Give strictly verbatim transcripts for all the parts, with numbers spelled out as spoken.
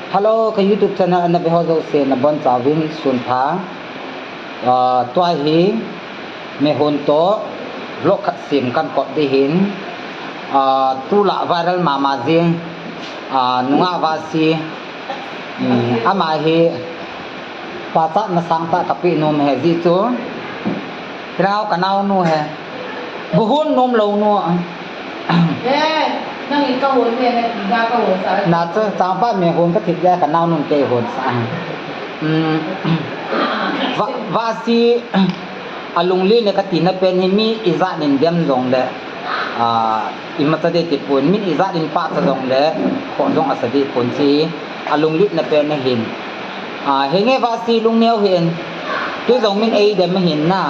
Hello, ka YouTube channel ana ve ho jouse nabonchauvin sunpha. Ah, tua hi mehon toh vlog khat sem kan kop ding ahin. Ah, tulai viral mama jing, ah, nungah Vasi, um, ama hi pachatna sangtah kapeh nom ahi jeh chu. Hilai ka naonu ahi. Bu hon nom lou nu. Eh, nang in ka hon ve ne, ija ka hon sa. Na chu changpah mehon kathi dia ka naonun kei hon sa. Um, Va-, Vasi, alunglen e katina pen hi mi ijat in dem jongle, ah, imacha ding ti pon, min ijat in pachat jongle, khoh jong asa ding pon ti. Alunglen e pen ahin. Ah, henge Vasi lungneo hih in. Kei jong min eidem ahin na.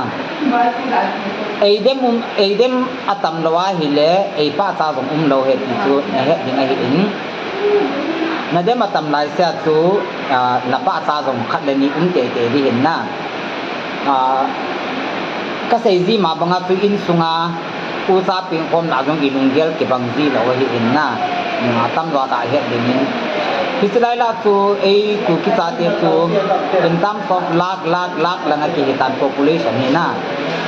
Eidem um, eidem atam lou ahile, eipachat jong umlou ahi ti chu nahet ding ahin. Nadem atam laisea chu, ah, napachat jong khat le ni um teitei ding ahin na. Ah, kasei ji ma banga chu insunga ucha pengkhomna jong ilunggel kibang ji lou ahin na. Nunga tamjo a kahet dingin. Hiche lai lah chu ei Kuki chate chu in terms of lakh, lakh, lakh langa kihitan population hi na.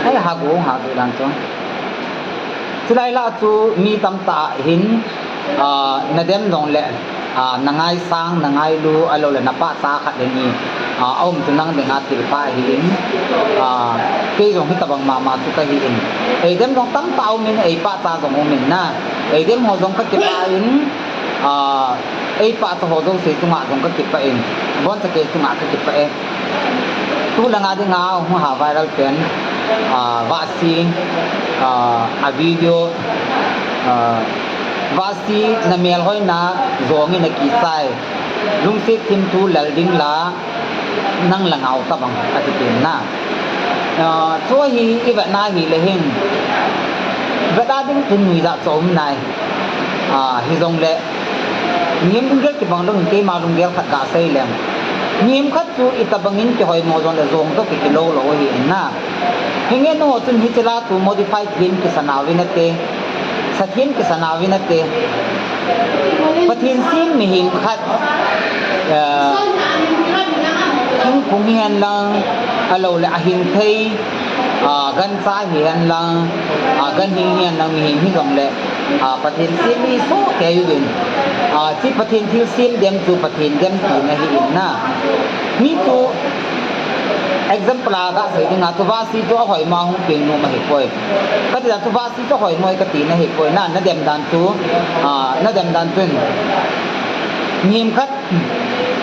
Ei ha gu ha gu dan chu. Chulai lah chu mi tamtah hin, ah, nadem jongle, ah, nangaisang, nangailu, ahilouleh napachat khat le ni, ah, aum chu nang dinga thilpha ahin, ah, kei jong hitabang mama chu kahin. Eidem jong tamtah umin, eipachat jong umin na. Eidem ho jong kakipah in, ah, eipachat ho jouse chunga jong kakipah in. Boncha kei chunga kakipah e. Tulanga dinga hung ha viral pen, ah, Vasi, ah, a video, ah, Vasi namelhoina jong in akichai. Lungset thimthu lel ding la, nang la ngau tabang ati pen na. Ah, chu hi ivet na hile hin. Vet a ding chun nuijat chu um nai. Ah, hijongle, mihem lunggel kibang lou hin keima lunggel khat kasei leng. Mihem khat chu itabang in kihoimo jongle jong toh kikilou lou ahin na. Hinge nu chun hiche la chu modify them kisa nauvin ate. Sa them kisa nauvin ate. Pathen sem mihem khat, eh, thingphung hihen lang, ahilouleh ahing thei, ah, gancha hihen lang, ah, ganhing hihen lang, mihem hijongle, ah, Pathen sem mi soh kei uvin. Ah, hiche Pathen thilsem dem chu Pathen dem tina ahin na. Mi chu example a kasei dinga chu Vasi chu ahoimo a hung peng nom ahipoi. Kati dan chu Vasi chu ahoimo e katina ahipoi na, nadem dan chu, ah, nadem dan chun. Mihem khat,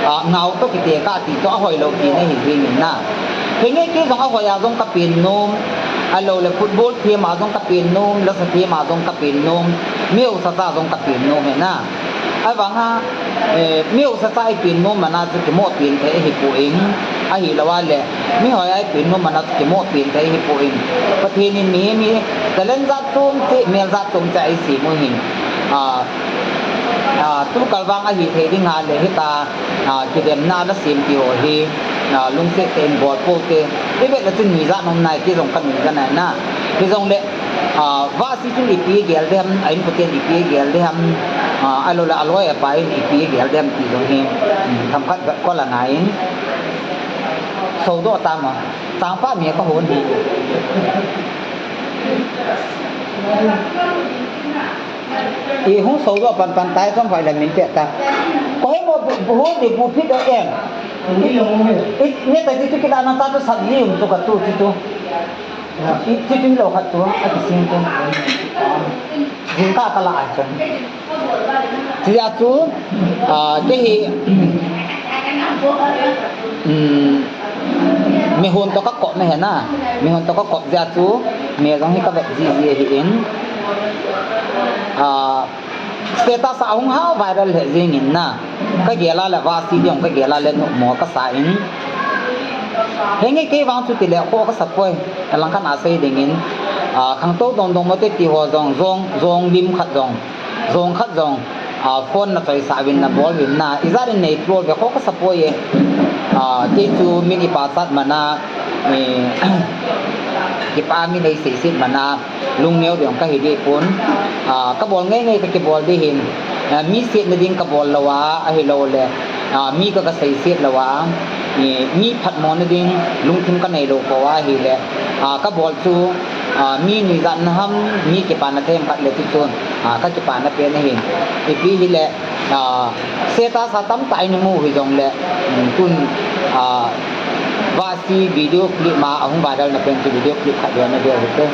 ah, ngau toh kitekah ti chu ahoilou tina ahi jengin na. Hinge kei jong ahoi a jong kapen nom, ahilouleh football them a jong kapen nom, lasa them a jong kapen nom, mi haosa cha jong kapen nom e na. Ahivanga, eh, mi haosa cha ipen nom mana chu kimoh pen thei ahipoi, ahilou a le, mi hoi a ipen nom mana chu kimoh pen thei ahipoi. Pathen in mihem hi talent jat chom cheh, mel jat chom cheh eisem u ahin. Ah, ah, tukal vang ahithei dinga le hitia, ah, kidemna la sem ti ho hi, ah, lungset tah in bol pou te. Ivet le chun nuijat um nai, kei jong kanuija nai na. Hijongle, ah, Vasi chun ipi gel ding ham, a inkoten ipi gel ding ham, ah, ahilouleh aloi apai in ipi gel ding ham ti jong hi, um, themkhat vet kol angai in. Sodoh tam a. Changpah mi kahon hi. I hung sodoh panpan tai chom hoi le min peh ta. Koi mo bu, bu hon di bu phi doh em. I, ne ta ti tu kila na ta tu sabji um tu katu ti tu. I, ti tu lo khat tu, akising tu. Jingkah kala ai chom. Tia chu, ah, kei hi, um, mehon toh kakop na hi na, mehon toh kakop jeh chu, me jong hi kavet jiji ahin, ah, status a hung ha viral lheh jengin na, kagel a le Vasi ding kagel a le numo kasa in, henge kei vang chu tile kho kasa poi, alangkhat a sei dingin, ah, khangtou dongdong mo te ti ho jong, jong, jong lim khat jong. Jong khat jong, ah, phone nachoisah uvin nabol uvin na, ijat in nei tol ve kho kasa poi e. Ah, kei chu min ipachat mana, eh, kipah a min eiseiset mana, lungneo ding kahi deh pon. Ah, kabol ngeingei kakibol ding ahin, ah, mi setna ding kabol lou a, ahilouleh, Ah, mi ka ka seiset lou a, eh, mi phatmo na ding lungthim ka nei lou poi ahile, ah, ka bol chu, ah, mi nuijat na ham, mi kipana them khat le chu chun, ah, ka kipana pen ahi. Ipi hile, ah, status a tamtah in mu hi jongle, um, tun, ah, Vahsi video clip ma ahung viral na pen chu video clip khat ve na ve u hite.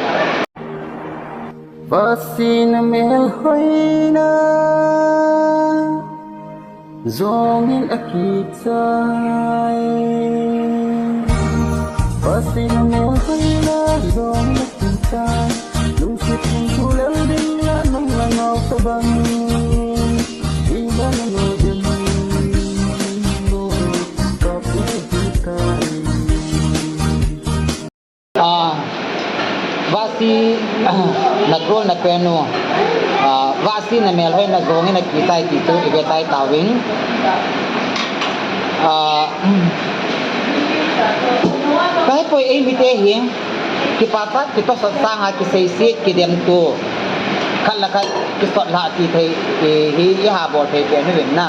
Vahsi na melhoina jongin akichai. Vahsi na melhoina jongin akichai. Lungset in thu lel ding la nang la ngau tabang. Iba na lo ding lo kap itai. Ah, Vahsi, ah, na troll na pen u. Ah, Vahsi na melhoina jongin akichai ti chu i ve tai tauvin. Ah, ka hepoi, ei mite hi kipachat, kitosot sanga kiseiset, kidemtu, khat le khat kisot lhah ti thei, eh, hi i ha bol thei pen uvin na.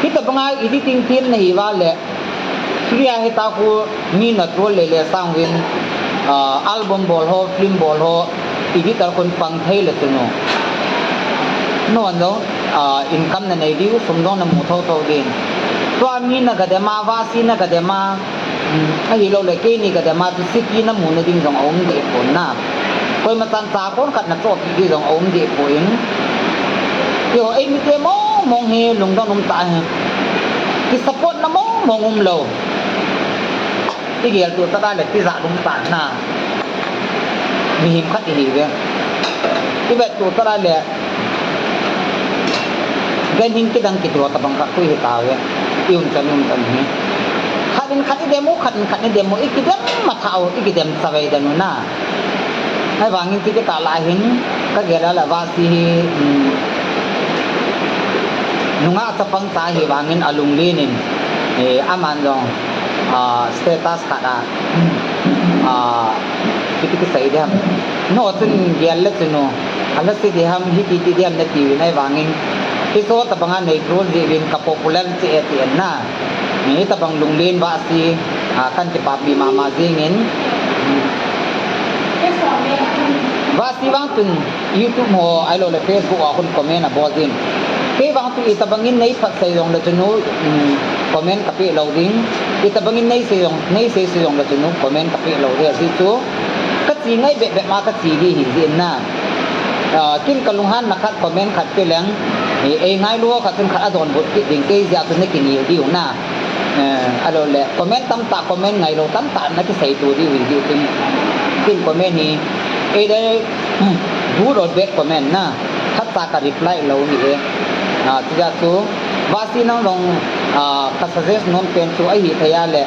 Hitabanga editing team na hi uva le, Free a hita khu mi na troll le le sang uvin, ah, album bol ho, film bol ho, editor khun pang thei le chun u. Nuan jong, ah, income na nei diu, sum jong na mu thotho ding. Tua mi na gadem a, Vahsi na gadem a, um, ahilou le keini gadem a chu siki na mu na ding jong aum deh pon na. Koima chan cha kon khat na chohpeh ding jong aum deh poi. Eiho, ei mite mong mong hi lungdon um tah hi. Ki support na mong mong um lou. I gel tu tah le tijat um tah na. Mihem khat i hi ve. I vet tu tah le. Ganhing kidang kiti ho tabang khat khu hi tauve. I um chan, i um chan hi. Khat in khat i dem u, khat in khat i dem u, i kidem matha u, i kidem chavei den u na. Ahivangin ti kita lah hin, ka gel a la Vahsi hi, um, nungah chapang cha hi vangin alunglen in, eh, aman jong, ah, status khat a, ah, kiti kisei diham. No chun gel le chun u, ala sei diham, hiti ti diham na ti uvin ahivangin, hiso tabanga nei troll ji uvin ka popular che e ti en na. Hitabang lunglen Vahsi, ah, kan kipapi mama jingin. Vahsi vang chun YouTube ho ahilou le Facebook a khun comment abol jin. Kei vang chu itabangin nei phat sei jong le chun u, um, comment ka pe lou ding. Itabangin nei sei jong, nei sei sei jong le chun u comment ka pe lou ding. Ajeh chu ka chi ngai bep bep ma ka chi di hi jin na. Ah, kin ka lunghan na khat comment khat pe leng. Ei, ei ngailu khat chun khat adonbut kit ding kei jeh a chun na kinel diu na. Eh, ahilou le, comment tamtah, comment ngailou tamtah na kisei tu diu hi, diu chun. Kin comment hi, either good or bad comment na, khat cha ka reply lou hi e. Ah, chujeh chu, Vahsi nang jong, ah, ka suggest nom pen chu ahi thei a le,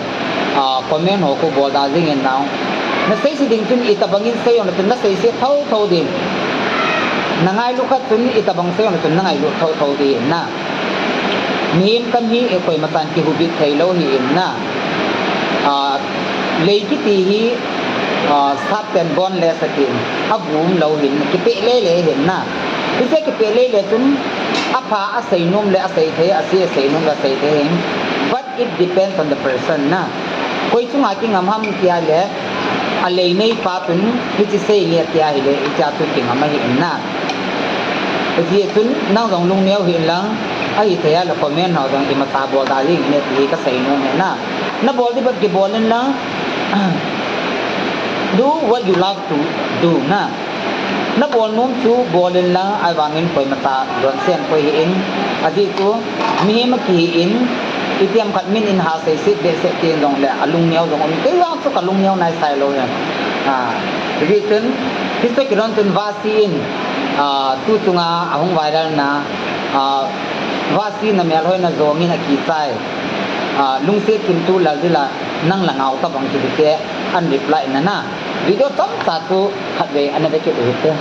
ah, comment ho khu bol da jing in nau. Na sei se ding chun itabangin sei jong le chun na sei se thotho ding. Na ngailu khat chun itabang sei jong le chun na ngailu thotho ding na. Mihem kan hi e, koima chan kihubit thei lou hi in na. Ah, lei kiti hi, ah, sap ten boneless atin, abu um lou hin, kipeh lele hin na. Hiche kipeh lele chun, apha asei nom le asei thei, ase asei nom le asei thei hin. But it depends on the person na. Koi chunga kingam ham tia le, alei nei pa chun, hiche sei nge tia hile, hichea chu kingam ahi in na. Hijeh chun nang jong lungneo hih in lang, ahi thei a le comment ho jong imacha bol da jing in e ti hi ka sei nom e na. Na bol ding bep kibol in lang, do what you love to do na. Na bol nom chu bol in lang, ahivangin koimacha lungset koi hih in, ajeh chu mihem akihi in, itiham khat min in ha seiset behseh teng jong le, alungneo jong um, kei vang chu ka lungneo nai sai lou e. Ah, hijeh chun, hiche kilhon chun Vahsi in, ah, tu chunga ahung viral na, ah, Vahsi na melhoina jong in akichai. Ah, lungset thimthu lal dila nang la ngau tabang kiti te an reply na na. Video tamtah chu khatvei ana ve kit u hite.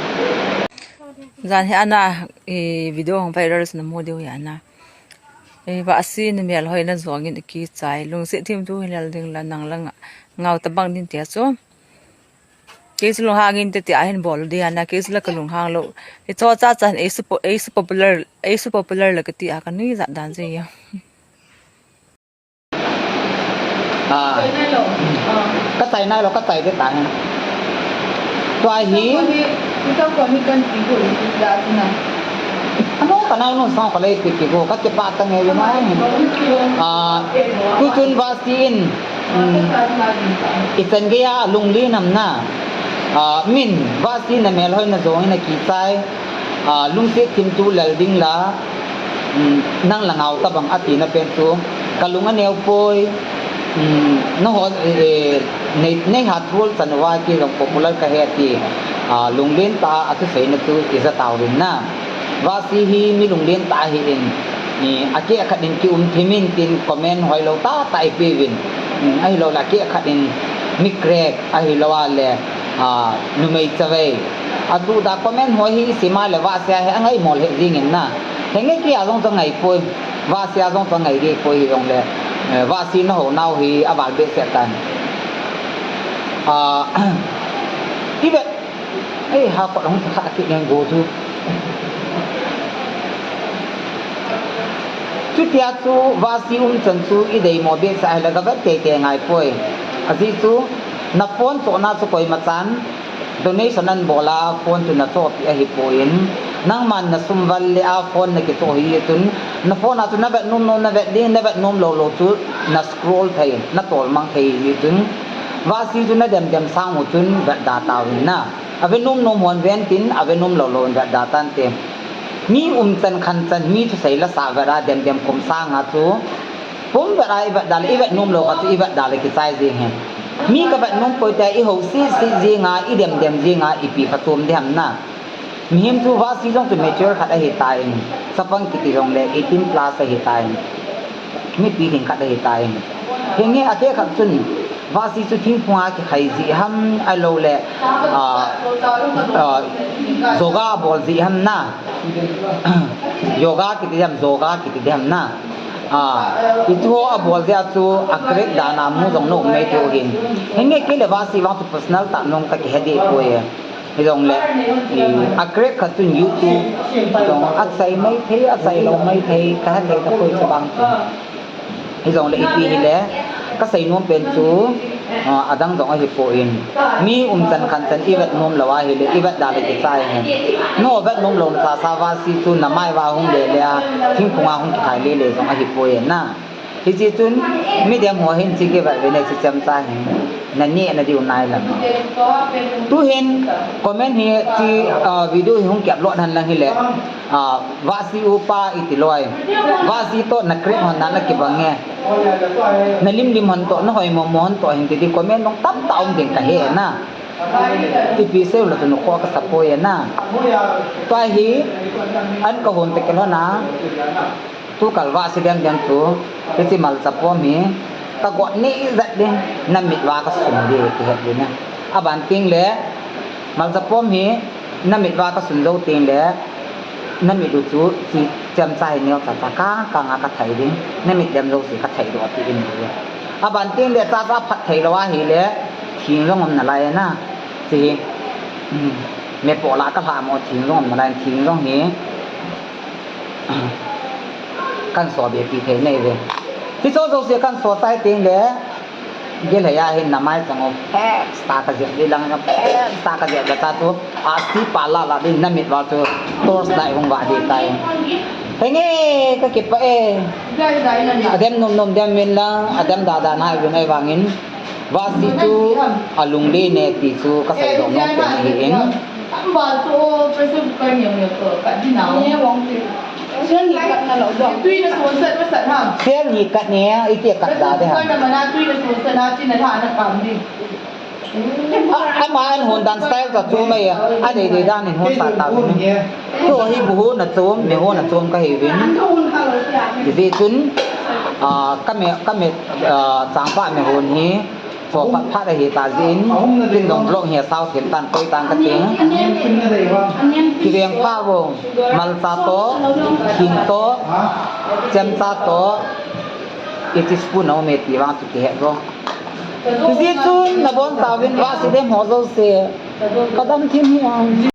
Jan hi ana, eh, video hung viral na mu diu hi ana. Eh, Vahsi na melhoina jong in akichai. Lungset thimthu hi lal ding la nang la nga-, ngau tabang ding tia chu. Kei chu lunghang inte tia hin bol ding ana, kei chu la ka lunghang lou. Hicho cha chan ei chu po-, ei chu popular, ei chu popular la kati a ka nui jat dan chu ya. Ah. Ka chai nai lou, ka chai de ta hen. Tua hi. Ano ka nai nu sang ka lei pi pi ko, ka kipah ta nge wi mai. Ah, tu chun Vasi in, um, i chan gei a lunglen nam na. Ah, min Vasi na melhoi na jong in a kichai. Ah, lungset thim tu lel ding la, um, nang la ngau ta bang a tina pen chu ka lung a neo poi, um, na ho, eh, eh, nei, nei hat rol chan uva kei jong popular ka he ti, ah, lunglen ta a thusei na chu i ja tau rin na. Vasi hi mi lunglen ta hi in, i, a keh khat in ki um thim in tin comment hoi lou ta ta i pe vin. Um, ahi lou la keh khat in mi crack ahi lou a le, ah, numei chavei. A tu ta comment hoi hi i sim a le Vasi a hi a ngai mol he jing in na. Henge kei a jong cha ngai poi. Vasi a jong cha ngai ge poi hi jong le. Eh, Vasi na ho nau hi a val be se tan. Ah, i ve. Ei, ha ko long kha ki ngen go chu. Chutia chu Vasi um chan chu i dei mo be sa hi la ga vet te te ngai poi. A ji chu na phone cho na chu koima chan. Donation an bol a phone chu na cho pi ahi poi in, nangman na sum val le a phone na kicho hi chun, na phone a chu na vet nom nom na vet ding, na vet nom lou lou chu na scroll thei, na tol mang thei hi chun, Vasi chu na dem dem sang u chun vet da tau in na. A vet nom nom hon ven tin, a vet nom lou lou vet da tan te. Mi um chan khan chan, mi thusei la sa vet a dem dem kum sang a chu, pum vet a i vet da le, i vet nom lou kha chu i vet da le kichai jing hen. Mi ka vet nom poi te i ho si si jing a, i dem dem jing a, ipi kha chom ding ham na. Mihem chu Vasi jong chu mature khat ahi ta in, chapang kiti jong le eighteen plus ahi ta in. Mipi hin khat ahi ta in. Henge a te khat chun, Vasi chu thingphung a kikhai ji ham, a lou le, ah, ah, yoga bol ji ham na. Yoga kiti ham, yoga kiti ham na. Ah, i chu a bol jeh a chu a crack dan a mu jong nom mai thei u hin. Henge kei le Vasi vang chu personal tah nung ka kihe deh poi e. Hi jong le, i, a crack khat chun YouTube jong a chai mai thei, a chai lou mai thei, ka he thei ta poi chu vang chu. Hi jong le ipi hi le, ka sei nom pen chu, ah, a dang jong ahi poi in. Mi um chan khan chan i vet nom lou a hi le, i vet da le kichai hen. No vet nom lou na sa sa Vasi chu na mai va hung le le a, thingphung a hung kikhai le le jong ahi poi na. Hichi chun, mi dem ho hin chi ke vet ve ne chi chemcha hin. Na ni na diu nai lam. Tu hin, comment hi chi, ah, video hi hung ki upload han lang hi le. Ah, Vasi upa i ti loi. Vasi to na crack hon na na kibang nge. Na lim lim hon to, na hoi mo mo hon to hin ti di comment nong tam ta um ding ka he na. Ipi seu la tu nu ko ka sa poi na. Tua hi, an ka hon te ke lo na. Tu kal Vasi dem dem chu, hichi malcha pom hi, ka got ni jat ding, na mit va ka sun ding, kihet ding na. A ban ting le, malcha pom hi, na mit va ka sun jou ting le, na mit u chu, chi chemcha hi neo cha cha ka, ka nga ka thai ding, na mit dem jou si ka thai do ti in ding. A ban ting le, cha cha phat thei lou a hi le, thing jong um na lai na, chi hi, um, me po la ka hla mo thing jong um na lai, thing jong hi, Kan so be pi thei nei ve. Ti so so se kan so tai ting le. Gel hei a hin na mai chang o pek sta ka jep di lang na pek sta ka jep la ta tu. A si pa la la di na mit va tu. Torch light hung va di tai. Henge ka kipah e. Adem nom nom dem min lang, adem da da nai vin ai vangin. Vasi chu a lunglen e ti chu ka seidoh nom pen ahi in. Bal chu pressure cooker niam niam to ka din a. Ni wang ti. Sial ni kat na lo dong. Tui na suan sat, ma sat ham. Sial ni kat ni, iti kat da de ham. Pressure cooker na mana tui na suan sat na, chin na tha na kam di. A, ama an hon dan style ka chu mai a, a dei dei dan in hon sa ta vin. Chu hi bu ho na chom, me ho na chom ka hi vin. Ti ve chun, a, ka me, ka me, a, changpa me hon hi, so phat phat ahi ta jin, tin dong vlog hi a sao thim tan koi tan ka ting. Kiveng pha vo, malcha to, thing to, chemcha to, i teaspoon a um e ti vang chu kihe vo. Tujeh chun nabon tauvin Vasi dem ho jouse. Kadam thim hi ang.